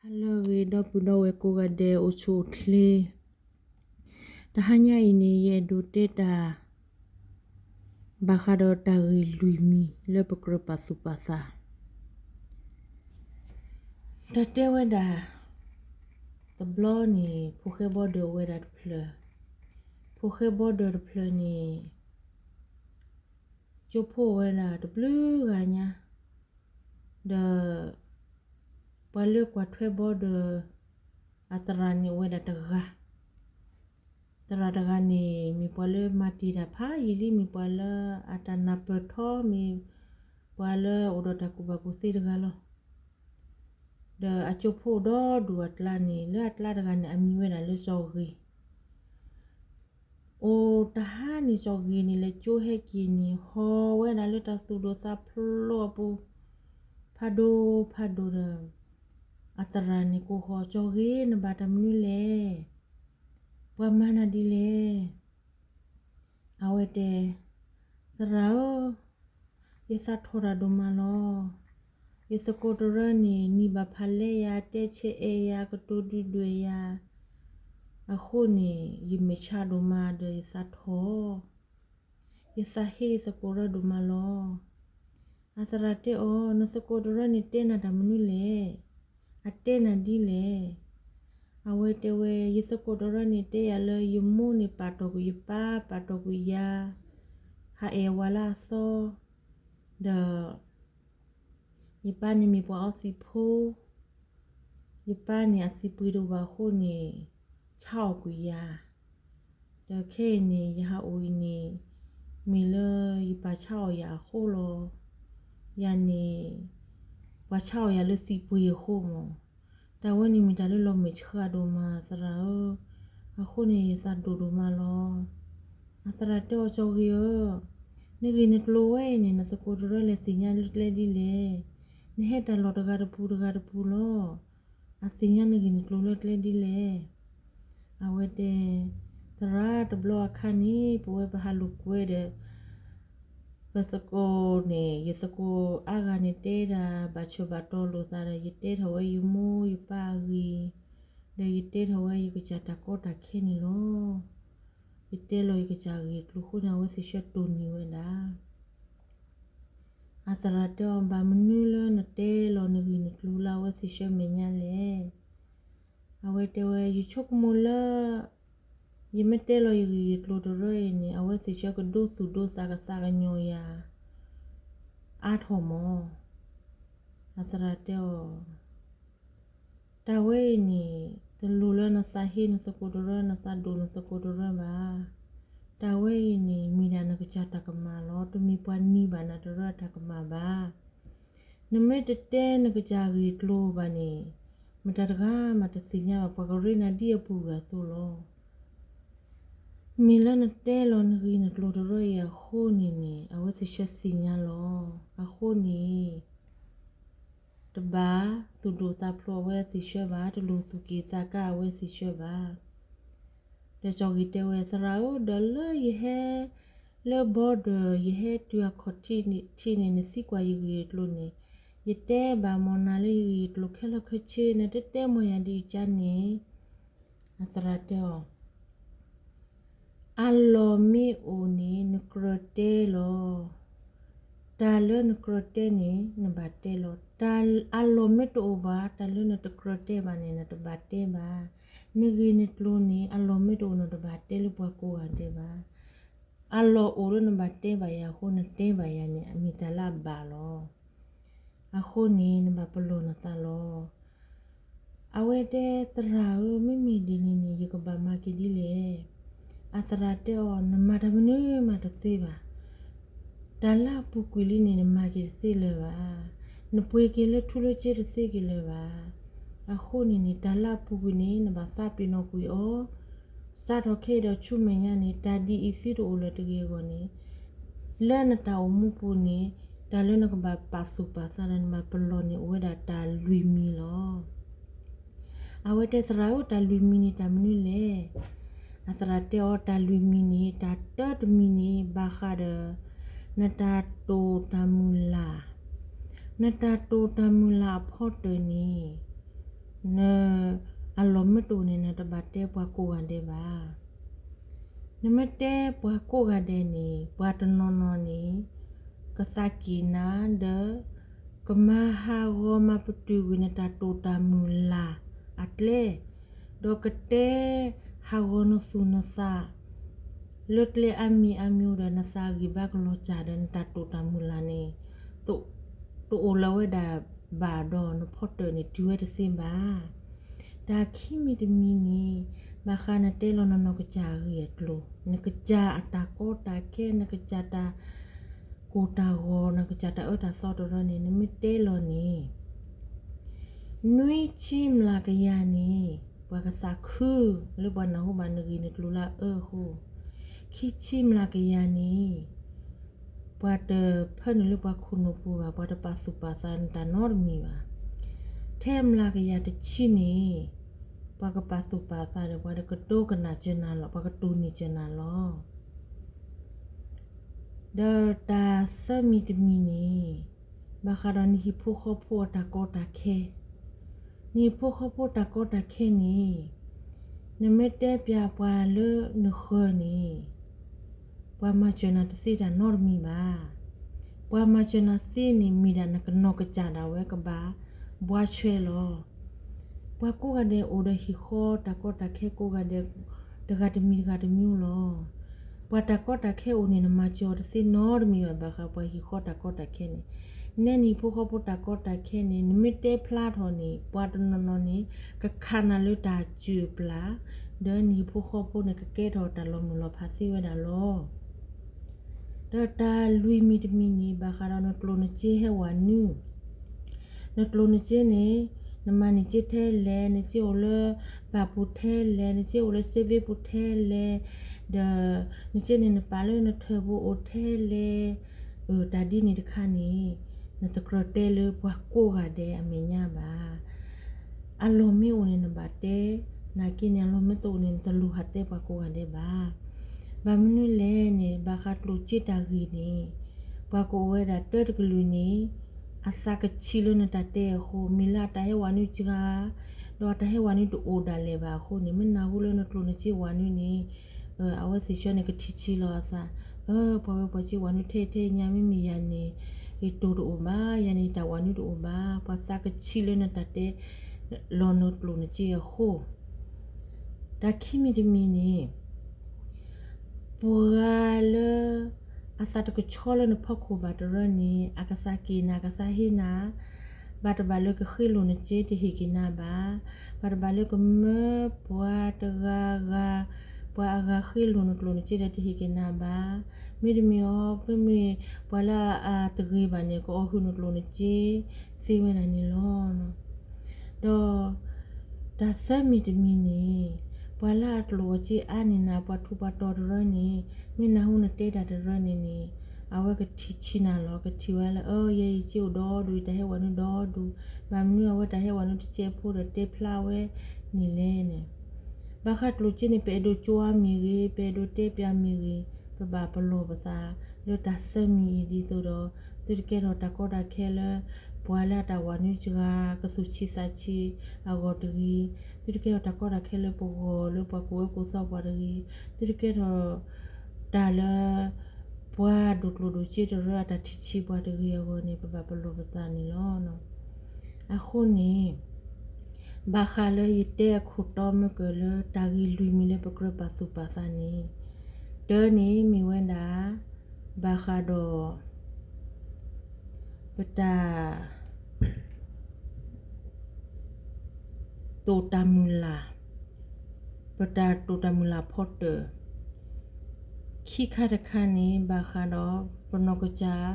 ဟါလၢအဂ့ၤ ဒီပုၢ်ဒီဝဲၢ်ကိးဂၤဒဲး အိၣ်ဆူၣ်အိၣ်ချ့, တဟါညါအံၤန့ၣ် ယအဲၣ်ဒိးတဲတၢ် ဘၣ်ဃးဒီးတၢ်ဂ့ၢ်လွံၢ်မံၤလၢပကြၢးပာ်သူၣ်ပာ်သး. တၢ်တဲဝဲဒၣ် တဘျီန့ၣ် ဖိၣ်ဃဲဘီဒၢးအိၣ်ဝဲဒၣ်တဖျၢၣ်, ဖိၣ်ဃဲဘီဒၢးတဖျၢၣ်န့ၣ် ကၠိဖိအိၣ်ဝဲဒၣ်တဘျုးဂၤညါ, ဒီး ပှၤလၢကွၢ်ထွဲဘီဒၢး အသရၣ်န့ၣ်အိၣ်ဝဲဒၣ်တဂၤ, သရၣ်တဂၤန့ၣ် မ့ၢ်ပှၤလၢမၤတ့ၢ်တၢ်ဖးယံာ်လံ, မ့ၢ်ပှၤလၢအတၢ်နၢ်ပၢၢ်ထီ, မ့ၢ်ပှၤလၢအိၣ်ဒီးတၢ်ကူၣ်ဘၣ်ကူၣ်သ့တဂၤလီၤ. ဒီးအကၠိဖိအိၣ်ဒီဒူၣ်အကျါန့ၣ် လၢအကျါတဂၤန့ၣ် အမံၤဝဲဒၣ်လၢစီၤဂ့ၤ အိၣ်တဟါန့ၣ် စီၤဂ့ၤန့ၣ် လဲၤကၠိဟဲက့ၤန့ၣ် ဟီၣ်ဝဲဒၣ်လၢတၢ်သူၣ်ဒိၣ်သးဖျိးအပူၤ ဖးဒိၣ်ဖးဒိၣ်ဒီး အသရၣ်န့ၣ်ကိးဃီၤ စီၤဂ့ၤ နဘၣ်တၢ်မနုၤလဲၣ်, ပှၤမၤနၤဒ်လဲၣ်. အဝဲတဲ သရၣ်ဧၢ, ယသးထီၣ်တၢ်ဒိၣ်မးလီၤ. ယသကိးတရၢန့ၣ် နံၤဘၣ်ဖးလဲယၤ, တဲဆဲးအဲးယၤ, ကတိၤဒုၣ်ဒွဲၣ်ယၤ, အဃိန့ၣ် ယမဲာ်ဆါဒိၣ်မးဒီးယသးထီၣ်, ယသးဟ့ယသကိးတရၢဒိၣ်မးလီၤ. အသရၣ်တဲအီၤ နသကိးတရၢန့ၣ်တဲနၤတၢ်မနုၤလဲၣ်, အတဲနၤဒ်လဲၣ်. အဝဲတဲဝဲ ယသကိးတရၢန့ၣ်တဲယၤလၢ ယမိၢ်န့ၣ်ပာ်တီၢ်ကွံာ်ယပၢ်, ပာ်တီၢ်ကွံာ်ယၤ, ဟးအဲၣ်ဝၤလၢအသီ, ဒီး ယပၢ်န့ၣ်မ့ၢ်ပှၤအီသံးဖိ, ယပၢ်န့ၣ်အသံးပှ့ၤတအိၣ်ဘၣ်အဃိန့ၣ် ဆါအီၣ်ကွံာ်ယၤ, ဒီးခဲအံၤန့ၣ် ယဟးအိၣ်အံၤန့ၣ် မ့ၢ်လၢယပၢ်ဆါအီၣ်ယၤအဃိလီၤ. ယၤန့ၣ် ပှၤဆါအီၣ်ယၤလၢသံးပှ့ၤအဃိမၢ်. တၢ်ဝဲန့ၣ်မ့ၢ်တၢ်လၢလီၤမဲာ်ဆှးဒိၣ်မး သရၣ်ဧၢ, အဃိန့ၣ်ယသးဒိၣ်ဒိၣ်မးလီၤ. အသရၣ်တဲအီၤ စီၤဂ့ၤဧၢ, နဂ့ၢ်နကျိၤဝဲအံၤန့ၣ် နသကိးတရၢလဲၤသ့ၣ်ညါလၢကျဲဒ်လဲၣ်. နဟဲတၢ်လီၢ်တဂၤတပူၤတဂၤတပူၤလီၤ. အသ့ၣ်ညါနဂ့ၢ်နကျိၤလၢကျဲဒ်လဲၣ်. အဝဲတဲ သရၣ် တဘျီအခါန့ၣ် ပဝဲပဟးလိာ်ကွဲဒီး ပသကိးန့ၣ် ယသကိးအါဂၤန့ၣ်တဲတၢ်ဘၣ်ဆၢဘၣ်တီလိာ်သးဒီး ယတဲထီၣ်ဝဲယမိၢ်ယပၢ်အဂ့ၢ်, ဒီးယတဲထီၣ်ဝဲယကစၢ်တၢ်ကီတၢ်ခဲန့ၣ်လီၤ. ယတဲလီၤယကစၢ်ဂ့ၢ်ကျိၤအဃိန့ၣ် အဝဲသ့ၣ်ဆှၢတိၢ်န့ၢ်ဝဲဒၣ် အသရၣ်တဲအီၤ ဘၣ်မနုၤလၢနတဲလီၤနဂ့ၢ်နကျိၤလၢအဝဲသ့ၣ်ဆှၢမဲာ်ညါလဲၣ်. အဝဲတဲဝဲ ယဆိကမိၣ်လၢ ယမ့ၢ်တဲလီၤယဂ့ၢ်ယကျိၤတရၢအံၤန့ၣ် အဝဲသ့ၣ်ဆှၢကဒိသူၣ်ဒိသးကသးကညီၤယၤ အါထီၣ်မၢ်. အသရၣ်တဲအီၤ တၢ်ဝဲအံၤန့ၣ် တလိၣ်လၢနသးဟ့နသကိးတရၢ နသးဒိၣ်နသကိးတရၢဘၣ်. တၢ်ဝဲအံၤန့ၣ် မ့ၢ်ဒၣ်နကစၢ်တၢ်ကမၣ်လီၤ. တမ့ၢ်ပှၤနံၤဘၣ်နၤတရၢအတၢ်ကမၣ်ဘၣ်. နမ့ၢ်တတဲနကစၢ်ဂ့ၢ်ကျိၤဘၣ်န့ၣ် မတၤတဂၤမးတသ့ၣ်ညါဘၣ် ပှၤကရ့နၤဒ်အပူၤဂၤအသိးလီၤ. မ့ၢ်လၢနတဲလီၤနဂ့ၢ်နကျိၤတရၢအံၤအဃိန့ၣ်န့ၣ် အဝဲသ့ၣ်ဆှၢသ့ၣ်ညါလီၤ. အဃိန့ၣ် တဘၣ်သူၣ်ဒိၣ်သးဖျိးအဝဲသ့ၣ်ဆှၢဘၣ်, တလိၣ်သူၣ်က့ၣ်သးကါအဝဲသ့ၣ်ဆှၢဘၣ်. ဒီးစီၤဂ့ၤတဲဝဲ သရၣ်ဧၢ, ဒီးလၢယဟဲ လၢဘီဒၢး ယဟဲတုၤအခီၣ်ထံးန့ၣ် နသံကွၢ်ယဂ့ၢ်ယကျိၤန့ၣ် ယတဲဘၣ်မၢ်နၤလၢယဂ့ၢ်ယကျိၤခဲလၢာ်ခဲဆ့ နတတဲမၢ်ယၤဒ်အံၤကါန့ၣ် အသရၣ်တဲအီၤ အလီၢ်မ့ၢ်အိၣ်န့ၣ် နကြၢးတဲလီၤ. တၢ်လၢနကြၢးတဲန့ၣ် နဘၣ်တဲလီၤ. အလီၢ်မ့ၢ်တအိၣ်ဘၣ် တၢ်လၢနတကြၢးတဲဘၣ်န့ၣ် နတဘၣ်တဲဘၣ်. နဂ့ၢ်နကျိၤန့ၣ် အလီၢ်မ့ၢ်တအိၣ် နတဘၣ်တဲလၢပှၤကိးဂၤဒဲးဘၣ်. အလီၢ်အိၣ်လၢနဘၣ်တဲဘၣ်ယၤအဃိ နတဲဘၣ်ယၤန့ၣ် အမ့ၢ်တၢ်လၢအဘၣ်လီၤ. အဃိန့ၣ် နဘၣ်ပလီၢ်နသးလီၤ. အဝဲတဲ သရၣ်ဧၢ, မ့မ့ၢ်ဒ်န့ၣ်န့ၣ် ယကဘၣ်မၤက့ၤဒ်လဲၣ်. အသရၣ်တဲအီၤ နမၤတၢ်မနုၤမးတသ့ဘၣ်. တၢ်လၢအပူၤကွံာ်လံန့ၣ် နမၤက့ၤတသ့လၢၤဘၣ်. နပှ့ၤက့ၤလၢထူလၢစ့တသ့က့ၤလၢၤဘၣ်. အဃိန့ၣ်န့ၣ် တၢ်လၢအပူၤကွံာ်န့ၣ် နဘၣ်သးပ့ၤနီၣ်ကွံာ်အီၤ စးထီၣ်ခဲအံၤဒီးဆူမဲာ်ညါန့ၣ် တၢ်ဒ်အံၤသုတအိၣ်လၢၤတဂ့ၤအဂီၢ်န့ၣ် လၢနတၢ်အိၣ်မူပူၤန့ၣ် တၢ်လၢနကဘၣ်ပာ်သူၣ်ပာ်သးဒီးနဘၣ်ပလီၢ်န့ၣ် အိၣ်ဝဲဒၣ်တၢ်လွံၢ်မံၤလီၤ. အဝဲတဲ သရၣ်ဧၢ, တၢ်လွံၢ်မံၤန့ၣ်တၢ်မနုၤလဲၣ်. အသရၣ်တဲအီၤ တၢ်လွံၢ်မံၤန့ၣ် တၢ်တၢတမံၤန့ၣ် ဘၣ်ဃးဒီး နတၢ်တိာ်တၢ်မုၢ်လၢ်, နတၢ်တိာ်တၢ်မုၢ်လၢ်အဖီတၢၢ်န့ၣ် နတတဲပှၤကိးဂၤဒဲးဘၣ်. နမ့ၢ်တဲပှၤကိးဂၤဒဲးန့ၣ် ပှၤတနီၤနီၤန့ၣ် ကသးက့ၤနၤဒီး ကမၤဟးဂီၤမၤပတုာ်ကွံာ်နတၢ်တိာ်တၢ်မုၢ်လၢ်အကျဲ, ဒီးကတဲဟးဂီၤနသူၣ်နသး လၢကျဲအါမံၤအါမံၤဒီး နသးဂံၢ်ဘါကလီၤစၢ်ဒီး နတၢ်တိာ်တၢ်မုၢ်လၢ်န့ၣ် တအိၣ်လၢၤဝဲဒၣ်ဘၣ်ဒီး နဖီတၢၣ်န့ၣ် တုၤဝဲတသ့ဘၣ်. တၢ်ခံမံၤတမံၤန့ၣ် ဘၣ်ဃးနတဲလီၤနနီၢ်ကစၢ်အဂ့ၢ်အကျိၤ, နကစၢ်အတၢ်ကီတၢ်ခဲ, နကစၢ်တၢ်ကိၢ်တၢ်ဂီၤ, နကစၢ်တၢ်အၢတၢ်သီတရၢန့ၣ် နမ့ၢ်တဲလီၤန့ၣ် နွံဆံမျးကယၤန့ၣ် ပှၤကသးခုလၢပှၤနၢ်ဟူဘၣ်နဂ့ၢ်နကျိၤလၢအအၢအဃိ, ခံဆံမျးကယၤန့ၣ် ပှၤတဖၢနုာ်လၢပှၤခိၣ်နူာ်ပူၤဘၣ်, ပှၤတပာ်သူၣ်ပာ်သးနတၢ်နီတမံၤဘၣ်. ထဲမျးကယၤတဆံန့ၣ် ပှၤကပာ်သူၣ်ပာ်သးဒီး ပှၤကဒိကနၣ်စၢၤနၤလီၤ, ပှၤကတိၢ်နီၣ်စၢၤနၤလီၤ. ဒီးတၢ်သၢမံၤတမံၤန့ၣ် ဘၣ်ဃးဒီးနဟံၣ်ဖိဃီဖိအတၢ်ကီတၢ်ခဲ, နဟံၣ်ဖိဃီဖိတၢ်ကီတၢ်ခဲန့ၣ် နမ့ၢ်တဲပၠးပှၤလၢနဃၢၤန့ၣ် ပှၤမၤစၢၤနၤတသ့တၢ်နီတမံၤဘၣ်. ပှၤမၤစၢၤနၤသ့န့ၣ် မ့ၢ်ဒၣ်နကနီၢ်ကစၢ်ဒၣ်ဝဲကဘၣ်ဘှါဆွဲလီၤ. ပှၤကိးဂၤဒဲးအိၣ်ဒီးဟံၣ်ဃီတၢ်ကီတၢ်ခဲကိးဂၤဒဲး တဂၤတမံၤတဂၤတမံၤလီၤ. ပှၤတၢ်ကီတၢ်ခဲအိၣ်န့ၣ် နမၤစၢၤအီၤတသ့နီတမံၤဘၣ် ဘၣ်ဃးပှၤဟံၣ်ဃီတၢ်ကီတၢ်ခဲန့ၣ်. နဲနဟံၣ်ဖိဃီဖိတၢ်ကီတၢ်ခဲန့ၣ် နမ့ၢ်တဲဖျါထီၣ်န့ၣ် ပှၤတနီၤနီၤန့ၣ် ကခးနၤလၢတၢ်စၢၢ်ပျၢ်, ဒီးနဟံၣ်ဖိဃီဖိန့ၣ် ကကဲထီၣ်တၢ်လီၤမုၢ်လီၤဖးသ့ဝဲဒၣ်လီၤ. ဒီးတၢ်လွံၢ်မံၤတမံၤန့ၣ် ဘၣ်ဃးဒီးနကျိၣ်နစ့ဟဲဝဲနုၢ် နကျိၣ်နစ့န့ၣ် နမၤန့ၢ်စ့ထဲလဲၣ်, နစ့အိၣ်လၢဘၣ်ပူၤထဲလဲၣ်, နစ့အိၣ်လၢ saving ပူၤထဲလဲၣ်, ဒီးနစ့န့ၣ် နပာ်လၢနထၢၣ်ပူၤအိၣ်ထဲလဲၣ်, တၢ်ဒ်န့ၣ်တခါန့ၣ် နတကြၢးတဲလၢပှၤကိးဂၤဒဲးအမဲာ်ညါဘၣ်. အလီၢ်မ့ၢ်အိၣ်န့ၣ်နဘၣ်တဲ, နာ်က့န့ၣ် အလီၢ်မ့ၢ်တအိၣ်န့ၣ် နတလူၤဟးတဲပှၤကိးဂၤဒဲးဘၣ်. ဘၣ်မနုၤလဲၣ်န့ၣ် ဘၣ်ဃးကျိၣ်စ့တၢ်ဂ့ၢ်န့ၣ် ပှၤကအိၣ်ဝဲဒၣ်တၢတကလုာ်န့ၣ် အသးကဆံးလၢနတၢ်တဲအဃိ, မ့ၢ်လၢအတၢ်ဟဲဝဲနုၢ်စှၤ ဒီးအတၢ်ဟဲဝဲနုၢ်တအိၣ်ဒၣ်လဲာ်ဘၣ်အဃိန့ၣ် မ့ၢ်နၢ်ဟူလၢနကျိၣ်နစ့ဝဲနုၢ်န့ၣ် အဝဲသ့ၣ်ဆှၢန့ၣ် ကထံၣ်ဆံးလီၤအသး, ပှၤဝဲပှၤစ့ဝဲနုၢ်ထဲထဲညါ မ့မ့ၢ်ယၤန့ၣ် ယတိၢ်တအိၣ်ဘၣ်, ယၤန့ၣ်တၢ်ဝဲနုၢ်တအိၣ်ဘၣ်, ပှၤသးကဆံးလၢနတၢ်တဲလီၤနကျိၣ်နစ့အဃိ. တၢ်ခံမံၤတမံၤန့ၣ် ပှၤလၢ အသးတကဆှီလၢနဖီခိၣ်ဘၣ်တရၢန့ၣ် အကသးက့ၤနၤ ကသးဟ့နၤ, ဘၣ်တဘၣ်လၢကဃ့လိာ်နစ့တဟ့ၣ်က့ၤနၤဘၣ်, ဘၣ်တဘၣ်လၢကမၢပှၤတဂၤဂၤ, ပှၤအဂၤဃ့လိာ်နကျိၣ်နစ့ဒီးတဟ့ၣ်က့ၤနၤဘၣ်, မ့တမ့ၢ်အီၤ မ့မ့ၢ်ပှၤလၢအတဂ့ၤဘၣ်န့ၣ် ကအီၣ်ဟုၣ်နကျိၣ်နစ့သ့ဝဲဒၣ်န့ၣ်လီၤ. ဒီး တၢ်သၢမံၤတမံၤန့ၣ် ပှၤလၢအကျိၣ်အစ့အါန့ၢ်နၤ ပှၤထူးပှၤတီၤတရၢန့ၣ် မ့ၢ်နၢ်ဟူနတဲတၢ်တရၢန့ၣ်န့ၣ် အဝဲကထံၣ်ဆံးနၤလီၤ. ကထံၣ်ဝဲလၢ အၢ ယဲယစ့အိၣ်ဒီဒူၣ် ယတၢ်ဟဲဝဲနုၢ်ဒီဒူၣ်, ဘၣ်မနုၤအဝဲတၢ်ဟဲဝဲနုၢ်တစဲးဖိဒီးတဲဖျါဝဲန့ၣ်လဲၣ်န့ၣ်. ဘၣ်ဃးကျိၣ်စ့န့ၣ် ပအဲၣ်ဒိးကွၢ်မ့ၢ်ဂ့ၤ, ပအဲၣ်ဒိးတဲပၠးမ့ၢ်ဂ့ၤ, ပဘၣ်ပလီၢ်ပသးလၢတၢ်သၢမံၤအံၤဒ်သိးဒီး သုတကဲထီၣ်တၢ်ကီတၢ်ခဲလၢ ပှၤလၢအတၢ်ဝဲနုၢ်စှၤ ကသူၣ်ဆံးသးဆံးအဂီၢ်တဂ့ၤ, သုတကဲထီၣ်တၢ်ကီတၢ်ခဲလၢပဂီၢ်လၢပှၤကူၣ်ဝဲကူၣ်သီပှၤတဂ့ၤ, သုတကဲထီၣ်တၢ်လၢ ပှၤဒိၣ်ကျိၣ်ဒိၣ်စ့တရၢအတၢ်ထံၣ်ဆံးပှၤတဂ့ၤအဂီၢ်န့ၣ် ပဘၣ်ပလီၢ်ပသးန့ၣ်လီၤ. အဃိန့ၣ် ဘၣ်ဃးလၢယတဲအခိၣ်တီမ့ၢ်ကၢၢ်လၢတၢ်ဂ့ၢ်လွံၢ်မံၤလၢပကြၢးပာ်သူၣ်ပာ်သးန့ၣ်, တၢန့ၣ်မ့ၢ်ဝဲဒၣ် ဘၣ်ဃးဒီး ပတၢ် တိာ်တၢ်မုၢ်လၢ်, ပတၢ်တိာ်တၢ်မုၢ်လၢ်ဖီတၢၣ်, ခံခါတခါန့ၣ် ဘၣ်ဃးဒီး ပနီၢ်ကစၢ်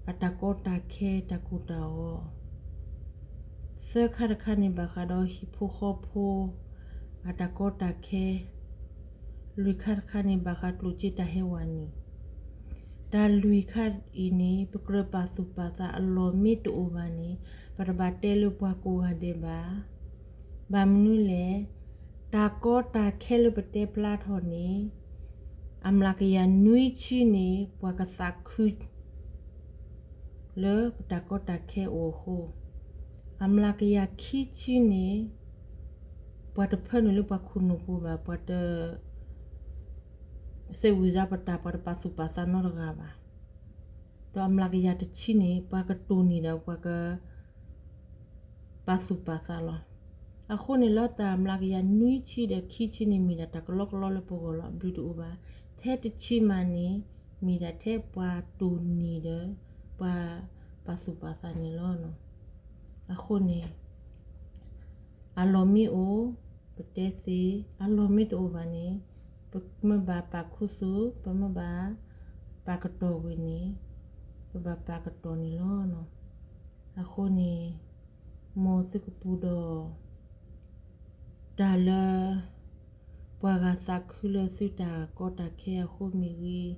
အတၢ်ကီတၢ်ခဲတၢ်ကိၢ်တၢ်ဂီၤ, သၢခါတခါန့ၣ် ဘၣ်ဃးဒီးဟံၣ်ဖိဃီဖိ အတၢ်ကီတၢ်ခဲ, လွံၢ်ခါတခါန့ၣ် ဘၣ်ဃးကျိၣ်စ့တၢ်ဟဲဝဲနုၢ် တၢ်လွံၢ်ခါအံၤန့ၣ် ပကြၢးပာ်သူၣ်ပာ်သးအလီၢ်မ့ၢ်တအိၣ်ဘၣ်န့ၣ် ပတဘၣ်တဲလၢပှၤကိးဂၤဒဲးဘၣ်. ဘၣ်မနုၤလဲၣ်, တၢ်ကီတၢ်ခဲလၢပတဲဖျါထီၣ်န့ၣ် အမျးကယၤနွံဆံန့ၣ် ပှၤကသးခု လၢပတၢ်ကီတၢ်ခဲအိၣ်အဃိ, အမျးကယၤခံဆံန့ၣ် ပှၤတဖၢနုာ်လၢပှၤခိၣ်နူာ်ပူၤဘၣ်, ပှၤတ စဲးဝံၤစါပတၢ်, ပှၤတပာ်သူၣ်ပာ်သးနီတဂၤဘၣ်. ဒီးအမျးကယၤတဆံန့ၣ် ပှၤကတိၢ်နီၣ်ဒီးပှၤက ပာ်သူၣ်ပာ်သးလီၤ. အဃိန့ၣ်လၢတၢ်မျးကယၤနွံဆံဒီးခံဆံန့ၣ် မ့ၢ်ဒၣ်တၢ်ကလီကလီလၢပဂီၢ်လီၤ, အဘျုးတအိၣ်ဘၣ်. ထဲတဆံမးန့ၣ် မ့ၢ်ဒၣ်ထဲပှၤတိၢ်နီၣ်ဒီး ပှၤပာ်သူၣ်ပာ်သးန့ၣ်လီၤ. အဃိန့ၣ် အလီၢ်မ့ၢ်အိၣ် ပတဲသ့, အလီၢ်မ့ၢ်တအိၣ်ဘၣ်န့ၣ် ပမ့ၢ်ဘၣ်ပာ်ခူသူၣ်, ပမ့ၢ်ဘၣ်ပာ်ကတီၢ်ဝဲန့ၣ် ပဘၣ်ပာ်ကတီၢ်န့ၣ်လီၤ. အဃိန့ၣ် မ်သုကပူၤဒီး တၢ်လၢ ပှၤဂၤသးခုလၢသုတၢ်ကီတၢ်ခဲအဃိမ့ၢ်ဂ့ၤ,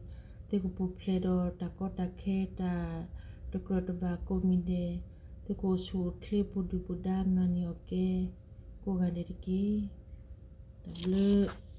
သုကပူၤဖျဲးဒီးတၢ်ကီတၢ်ခဲတၢ်တကြၢးတဘၣ်ကိးမံၤဒဲး, သုကအိၣ်ဆူၣ်အိၣ်ချ့ပူၤဒုၣ်ပူၤဒါမၤန့ၢ်အီၤကဲ ကိးဂၤဒဲးတက့ၢ်. တၢ်ဘျုး